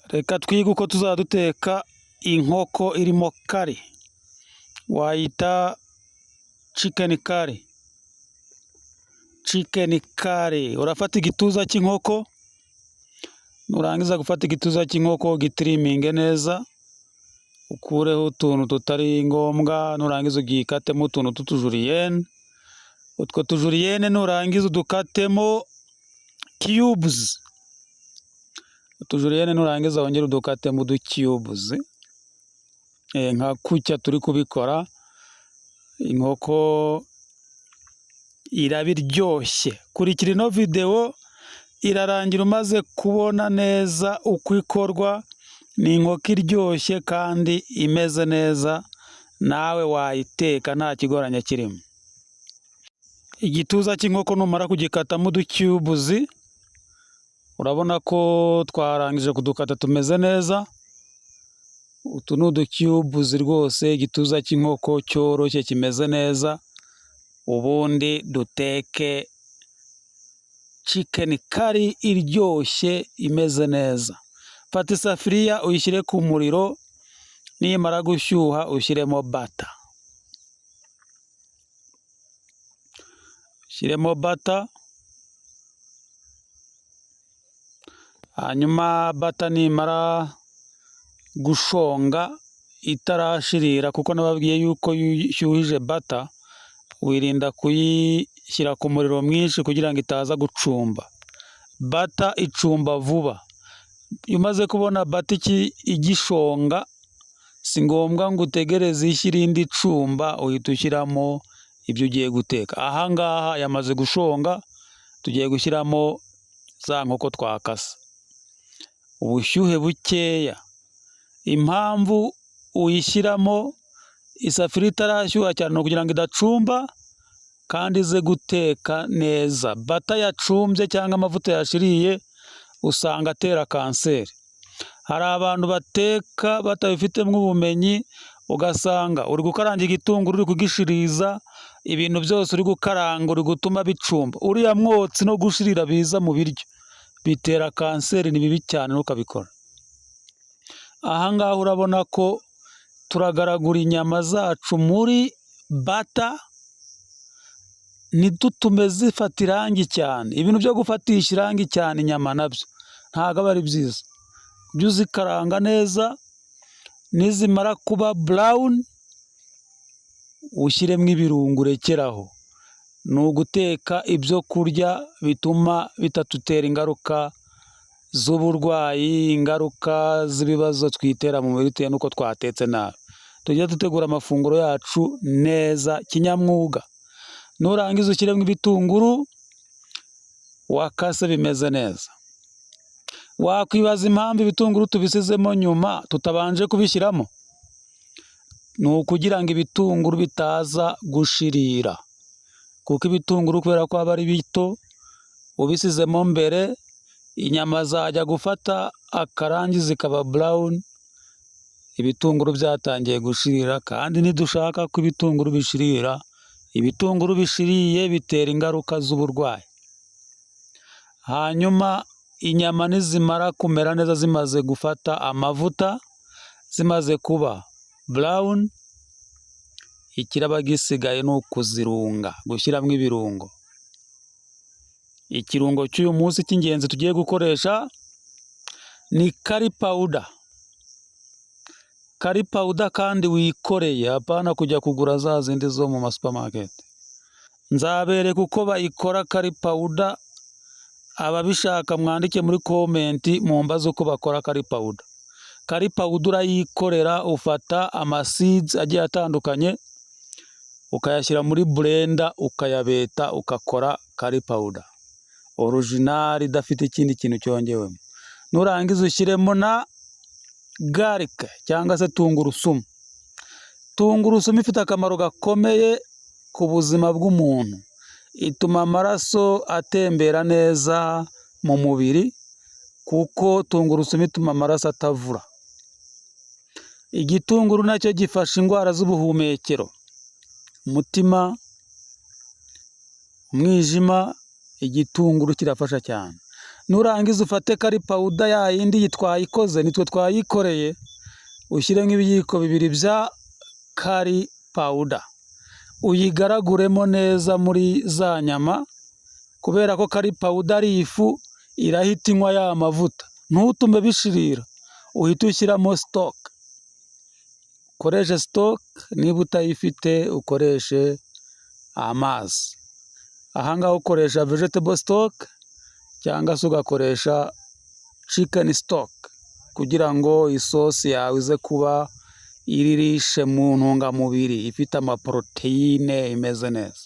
Reka twige uko tuzajya duteka inkoko irimo curry, wayita chicken curry, chicken curry. Urafata igituza cy'inkoko, nurangiza gufata igituza cy'inkoko ugitiriminge neza, ukureho utuntu tutari ngombwa, nurangiza ugikatemo utuntu tw'utujulienne, utwo tujulienne nurangiza udukatemo cubes, utujulienne nurangiza wongere udukatemo uducubes, nka gutya turi kubikora, inkoko iraba iryoshye. Kurikira ino videwo irarangira umaze kubona neza uko ikorwa, ni inkoko iryoshye kandi imeze neza, nawe wayiteka nta kigoranye kirimo. Igituza cy'inkoko numara kugikatamo uducubes, urabona ko twarangije kudukata tumeze neza, utu ni uducubes rwose, igituza cy'inkoko cyoroshye kimeze neza, ubundi duteke chicken curry iryoshye imeze neza. Fata isafuriya uyishyire ku muriro, nimara gushyuha ushyiremo butter, ushyiremo butter, hanyuma butter nimara gushonga itarashirira, kuko nababwiye yuko iyo ushyuhije butter wirinda kuyishyira ku muriro mwinshi kugira ngo itaza gucumba. Butter icumba vuba, iyo umaze kubona butter igishonga, si ngombwa ngo utegereze ishye irinde icumba, uhita ushyiramo ibyo ugiye guteka. Aha ngaha yamaze gushonga, tugiye gushyiramo za nkoko twakase. Ubushyuhe bukeya, impamvu uyishyiramo isafuriya itarashyuha cyane ni ukugira ngo idacumba kandi ize guteka neza. Butter yacumbye cyangwa amavuta yashiriye usanga atera kanseri. Hari abantu bateka batabifitemo ubumenyi, ugasanga uri gukaranga igitunguru uri kugishiriza, ibintu byose uri gukaranga uri gutuma bicumba. Uriya mwotsi no gushirira biza mu biryo bitera kanseri, ni bibi cyane ntukabikore. Aha ngaha urabona ko turagaragura inyama zacu muri butter, ntitutume zifata irangi cyane. Ibintu byo gufatisha irangi cyane inyama nabyo ntabwo aba ari byiza. Ujye uzikaranga neza, nizimara kuba brown ushyiremo ibirungo urekere aho. Ni uguteka ibyo kurya bituma bitadutera ingaruka z'uburwayi, ingaruka z'ibibazo twitera mu mubiri bitewe n'uko twatetse nabi. Tujye dutegura amafunguro yacu neza kinyamwuga. Nurangiza ushyiremo ibitunguru wakase bimeze neza. Wakwibaza impamvu ibitunguru tubisizemo nyuma tutabanje kubishyiramo? Ni ukugira ngo ibitunguru bitaza gushirira, kuko ibitunguru kubera ko aba ari bito, ubisizemo mbere inyama zajya gufata akarangi zikaba brown, ibitunguru byatangiye gushirira, kandi ntidushaka ko ibitunguru bishirira, ibitunguru bishiriye bitera ingaruka z'uburwayi. Hanyuma inyama nizimara kumera neza zimaze gufata amavuta, zimaze kuba brown, ikiraba gisigaye ni ukuzirunga, gushyiramo ibirungo. Ikirungo cy'uyu munsi cy'ingenzi tugiye gukoresha ni curry powder. Curry powder kandi wikoreye, apana kujya kugura za zindi zo mu masupamaketi. Nzabereka uko bayikora curry powder, ababishaka mwandike muri comment mumbaze uko bakora curry powder. Curry powder urayikorera, ufata amaseeds agiye atandukanye, ukayashyira muri blender, ukayabeta, ugakora curry powder original idafite ikindi kintu cyongewemo. Nurangiza ushyiremo na garlic cyangwa se tungurusumu. Tungurusumu ifite akamaro gakomeye ku buzima bw'umuntu, ituma amaraso atembera neza mu mubiri, kuko tungurusumu ituma amaraso atavura. Igitunguru nacyo gifasha indwara z'ubuhumekero, umutima, umwijima, igitunguru kirafasha cyane. Nurangiza ufate curry powder ya yindi twayikoze, nitwe twayikoreye, ushyiremo ibiyiko 2 bya curry powder, uyigaraguremo neza muri za nyama. Kubera ko curry powder ari ifu, irahita inywa ya mavuta. Ntutume bishirira, uhite ushyiramo stock. Ukoreshe stock, niba utayifite ukoreshe amazi. Aha ngaha ukoresha vegetable stock cyangwa se ugakoresha chicken stock kugira ngo isosi yawe ize kuba iri riche mu ntungamubiri, ifite amaporoteyine, imeze neza.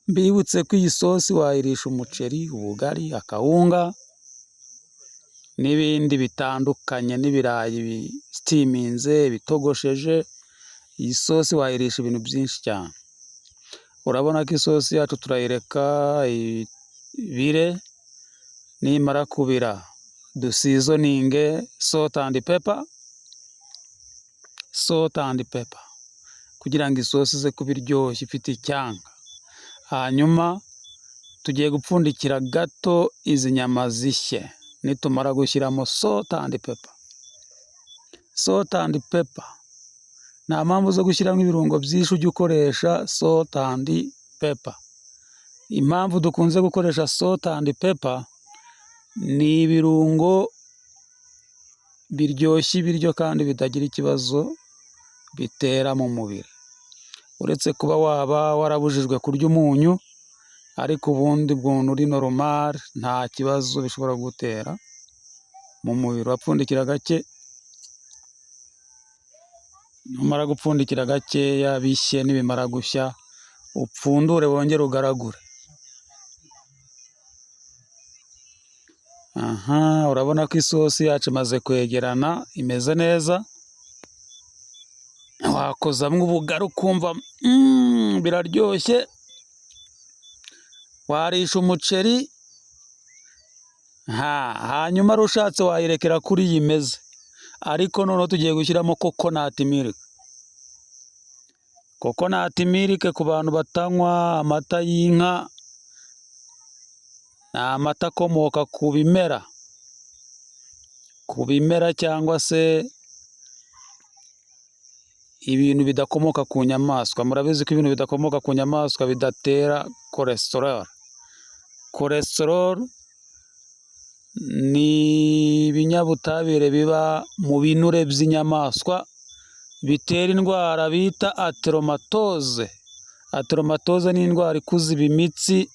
Mbibutse ko iyi sosi wayirisha umuceri, ubugari, akawunga n'ibindi bitandukanye, n'ibirayi bisitiminze, bitogosheje. Iyi sosi wayirisha ibintu byinshi cyane. Urabona ko isosi yacu turayireka ibire, nimara kubira dusizoninge salt and pepper, salt and pepper, kugira ngo isosi ize kuba iryoshye, ifite icyanga. Hanyuma tugiye gupfundikira gato izi nyama zishye, nitumara gushyiramo salt and pepper. Salt and pepper, nta mpamvu zo gushyiramo ibirungo byinshi, ujye ukoresha salt and pepper. Impamvu dukunze gukoresha salt and pepper, ni ibirungo biryoshya ibiryo kandi bitagira ikibazo bitera mu mubiri. Uretse kuba waba warabujijwe kurya umunyu, ariko ubundi umuntu uri normal nta kibazo bishobora gutera mu mubiri. Urapfundikira gake, numara gupfundikira gakeya bishye, nibimara gushya upfundure wongere ugaragure. Aha urabona ko isosi yacu imaze kwegerana, imeze neza, wakozamo ubugari ukumva biraryoshye, warisha umuceri, hanyuma ushatse wayirekera kuri iyi imeze, ariko noneho tugiye gushyiramo coconut milk. Coconut milk ku bantu batanywa amata y'inka, ni amata akomoka ku bimera, ku bimera cyangwa se ibintu bidakomoka ku nyamaswa. Murabizi ko ibintu bidakomoka ku nyamaswa bidatera cholesterol. Cholesterol ni ibinyabutabire biba mu binure by'inyamaswa bitera indwara bita atheromatose. Atheromatose ni indwara ikuziba imitsi,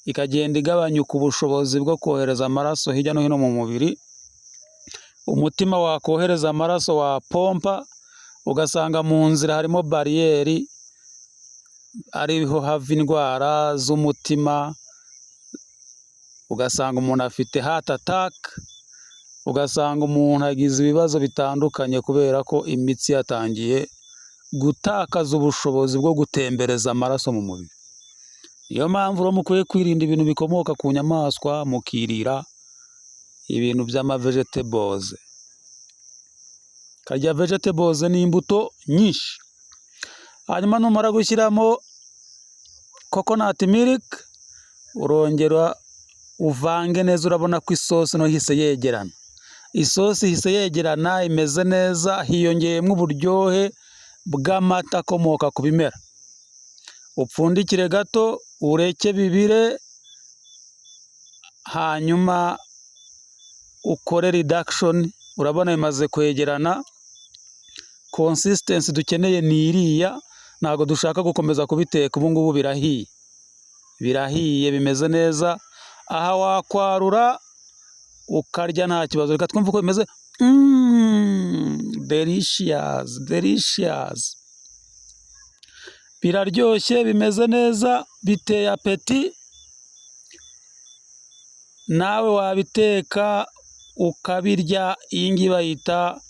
ikagenda igabanyuka ubushobozi bwo kohereza amaraso hirya no hino mu mubiri. Umutima wakohereza amaraso wapompa, ugasanga mu nzira harimo bariyeri, ariho hava indwara z'umutima, ugasanga umuntu afite heart attack, ugasanga umuntu agize ibibazo bitandukanye kubera ko imitsi yatangiye gutakaza ubushobozi bwo gutembereza amaraso mu mubiri. Niyo mpamvu rero mukwiye kwirinda ibintu bikomoka ku nyamaswa, mukirira ibintu by'ama vegetables. Ukarya vegetables n'imbuto nyinshi. Hanyuma numara gushyiramo coconut milk, urongera uvange neza. Urabona ko isosi noneho ihise yegerana. Isosi ihise yegerana, imeze neza, hiyongeyemo uburyohe bw'amata akomoka ku bimera. Upfundikire gato ureke bibire, hanyuma ukore reduction. Urabona bimaze kwegerana, consistency dukeneye ni iriya, ntabwo dushaka gukomeza kubiteka, ubu ngubu birahiye, birahiye, bimeze neza. Aha wakwarura ukarya nta kibazo. Reka twumve uko bimeze. Delicious, delicious, biraryoshye, bimeze neza, biteye appétit. Nawe wabiteka ukabirya. Iyi ngiyi bayita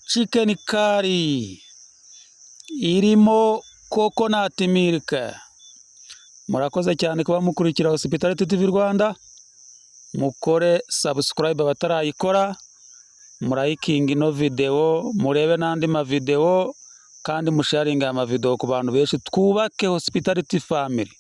chicken curry irimo coconut milk. Murakoze cyane kuba mukurikira Hospitality TV Rwanda, mukore subscribe abatarayikora, murayikinga ino videwo, murebe n'andi mavidewo, kandi musharinge aya mavidewo ku bantu benshi, twubake Hospitality family.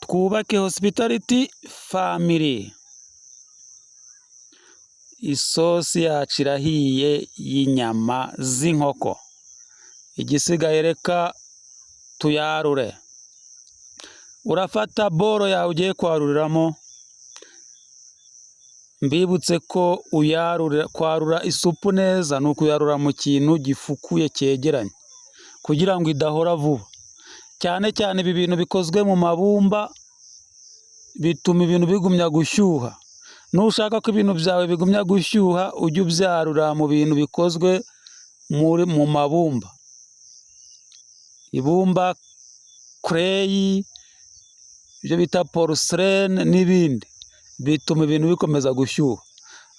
Twubake Hospitality Family. Isosi yacu irahiye y'inyama z'inkoko. Igisigaye reka tuyarure. Urafata bowl yawe ugiye kwaruriramo, mbibutse ko uyarura, kwarura isupu neza ni ukuyarura mu kintu gifukuye cyegeranye kugira ngo idahora vuba. Cyane cyane ibi bintu bikozwe mu mabumba bituma ibintu bigumya gushyuha. Nushaka ko ibintu byawe bigumya gushyuha, ujye ubyarura mu bintu bikozwe mu mabumba. Ibumba, clay, ibyo bita porcelain n'ibindi, bituma ibintu bikomeza gushyuha.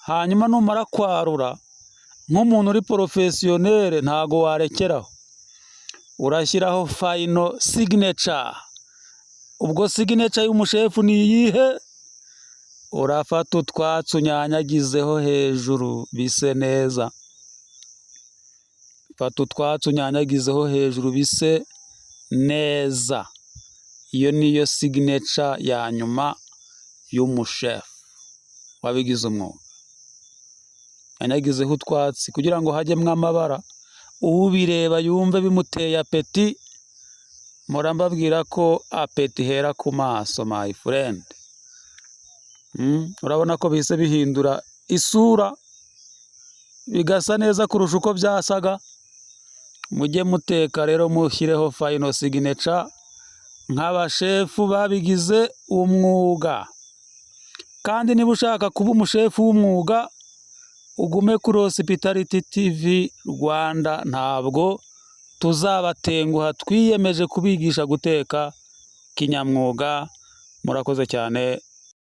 Hanyuma numara kwarura, nk'umuntu uri professionnel ntago warekeraho, urashyiraho final signature. Ubwo signature y'umushefu ni iyihe? Urafata utwatsi unyanyagizeho hejuru bise neza. Fata utwatsi unyanyagizeho hejuru bise neza. Iyo niyo signature ya nyuma y'umushefu wabigize umwuga. Anyagizeho utwatsi kugira ngo hajyemo amabara, ubireba yumve bimuteye appétit. Mpora mbabwira ko appétit ihera ku maso, my friend. Urabona ko bihise bihindura isura, bigasa neza kurusha uko byasaga. Mujye muteka rero mushyireho final signature nk'abashefu babigize umwuga. Kandi niba ushaka kuba umushefu w'umwuga, ugume kuri Hospitality TV Rwanda, ntabwo tuzabatenguha, twiyemeje kubigisha guteka kinyamwuga. Murakoze cyane.